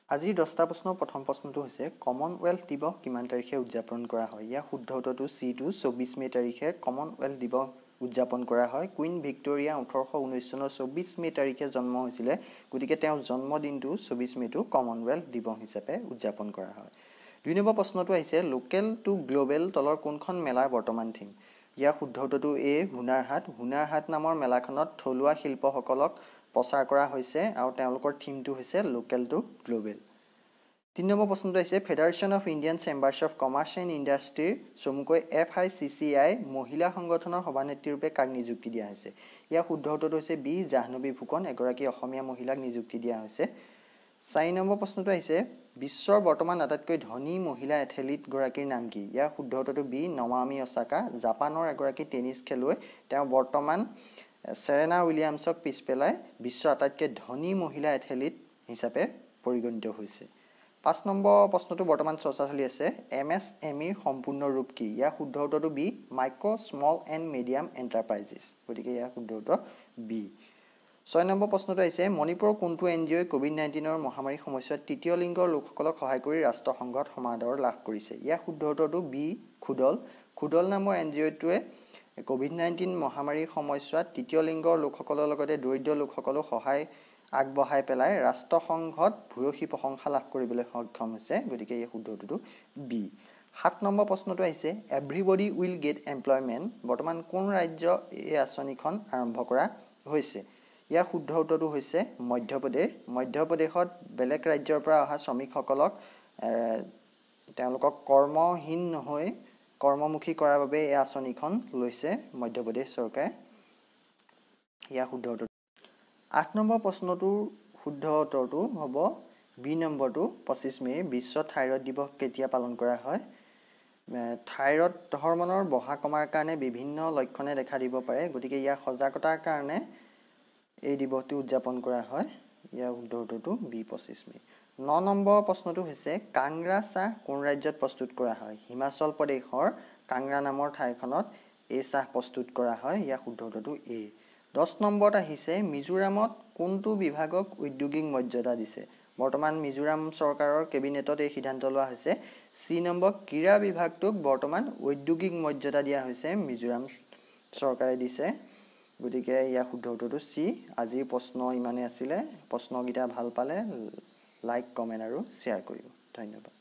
আজিৰ 10টা প্ৰশ্নৰ প্ৰথম প্ৰশ্নটো হৈছে কমনৱেলথ দিৱস কিমান তাৰিখে উদযাপন কৰা হয়? ইয়াৰ শুদ্ধ উত্তৰটো চিটো 24 মে' তাৰিখে কমনৱেলথ দিৱস উদযাপন কৰা হয়। কুইন ভিক্টৰিয়া 1819 চনৰ 24 মে' তাৰিখে জন্ম হৈছিলে, গতিকে তেওঁৰ জন্মদিনটো 24 মে'টো কমনৱেলথ দিৱস হিচাপে উদযাপন কৰা হয়। 2 নম্বৰ প্ৰশ্নটো আহিছে লোকেল টু গ্ল'বেল তলৰ কোনখন মেলাৰ বৰ্তমান থিম? ইয়াৰ শুদ্ধ উত্তৰটো এ হুনাৰহাট। হুনাৰহাট নামৰ মেলাখনত থলুৱা শিল্পসকলক প্ৰচাৰ কৰা হৈছে আৰু তেওঁলোকৰ থিমটো হৈছে লোকেল টু গ্ল'বেল। 3 নম্বৰ প্ৰশ্নটো আহিছে federation of Indian chambers of commerce and ইণ্ডাষ্ট্ৰীৰ চমুকৈ FICCI মহিলা সংগঠনৰ সভানেত্ৰীৰূপে কাক নিযুক্তি দিয়া হৈছে? ইয়াৰ শুদ্ধ উত্তৰটো হৈছে বি জাহ্নৱী ফুকন, এগৰাকী অসমীয়া মহিলাক নিযুক্তি দিয়া হৈছে। 4 নম্বৰ প্ৰশ্নটো আহিছে বিশ্বৰ বৰ্তমান আটাইতকৈ ধনী মহিলা এথলীটগৰাকীৰ নাম কি? ইয়াৰ শুদ্ধ উত্তৰটো বি নমামি অছাকা, জাপানৰ এগৰাকী টেনিছ খেলুৱৈ। তেওঁ বৰ্তমান চেৰেনা উইলিয়ামছক পিছ পেলাই বিশ্বৰ আটাইতকৈ ধনী মহিলা এথলীট হিচাপে পৰিগণিত হৈছে। 5 নম্বৰ প্ৰশ্নটো বৰ্তমান চৰ্চা চলি আছে MSMEৰ সম্পূৰ্ণ ৰূপ কি? ইয়াৰ শুদ্ধ উত্তৰটো B micro' small and medium enterprises, গতিকে ইয়াৰ শুদ্ধ উত্তৰ বি। 6 নম্বৰ প্ৰশ্নটো আহিছে মণিপুৰৰ কোনটো NGOই কোভিড-19ৰ মহামাৰী সমস্যাত তৃতীয় লিংগৰ লোকসকলক সহায় কৰি ৰাষ্ট্ৰসংঘত সমাদৰ লাভ কৰিছে? ইয়াৰ শুদ্ধ উত্তৰটো বি খুদল। খুদল নামৰ NGOটোৱে কোভিড-19 মহামাৰীৰ সময়ছোৱাত তৃতীয় লিংগৰ লোকসকলৰ লগতে দৰিদ্ৰ লোকসকলক সহায় আগবঢ়াই পেলাই ৰাষ্ট্ৰসংঘত ভূয়সী প্ৰশংসা লাভ কৰিবলৈ সক্ষম হৈছে, গতিকে এই শুদ্ধ উত্তৰটো বি। 7 নম্বৰ প্ৰশ্নটো আহিছে এভৰিবডি will get employment বৰ্তমান কোন ৰাজ্য এই আঁচনিখন আৰম্ভ কৰা হৈছে? ইয়াৰ শুদ্ধ উত্তৰটো হৈছে মধ্যপ্ৰদেশ। মধ্যপ্ৰদেশত বেলেগ ৰাজ্যৰ পৰা অহা শ্ৰমিকসকলক তেওঁলোকক কৰ্মহীন নহৈ কৰ্মমুখী কৰাৰ বাবে এই আঁচনিখন লৈছে মধ্যপ্ৰদেশ চৰকাৰে। ইয়াৰ শুদ্ধ উত্তৰ। 8 নম্বৰ প্ৰশ্নটোৰ শুদ্ধ উত্তৰটো হ'ব বি নম্বৰটো 25 মে'। বিশ্ব থাইৰয়ড দিৱস কেতিয়া পালন কৰা হয়? থাইৰয়ড হৰমনৰ বঢ়া কমাৰ কাৰণে বিভিন্ন লক্ষণে দেখা দিব পাৰে, গতিকে ইয়াৰ সজাগতাৰ কাৰণে এই দিৱসটো উদযাপন কৰা হয়। ইয়াৰ শুদ্ধ উত্তৰটো বি 25 মে'। 9 নম্বৰ প্ৰশ্নটো হৈছে কাংৰা চাহ কোন ৰাজ্যত প্ৰস্তুত কৰা হয়? হিমাচল প্ৰদেশৰ কাংৰা নামৰ ঠাইখনত এই চাহ প্ৰস্তুত কৰা হয়। ইয়াৰ শুদ্ধ উত্তৰটো এ। 10 নম্বৰত আহিছে মিজোৰামত কোনটো বিভাগক ঔদ্যোগিক মৰ্যাদা দিছে? বৰ্তমান মিজোৰাম চৰকাৰৰ কেবিনেটত এই সিদ্ধান্ত লোৱা হৈছে। চি নম্বৰ ক্ৰীড়া বিভাগটোক বৰ্তমান ঔদ্যোগিক মৰ্যাদা দিয়া হৈছে, মিজোৰাম চৰকাৰে দিছে, গতিকে ইয়াৰ শুদ্ধ উত্তৰটো চি। আজিৰ প্ৰশ্ন ইমানেই আছিলে। প্ৰশ্নকেইটা ভাল পালে লাইক, কমেণ্ট আৰু শ্বেয়াৰ কৰিব। ধন্যবাদ।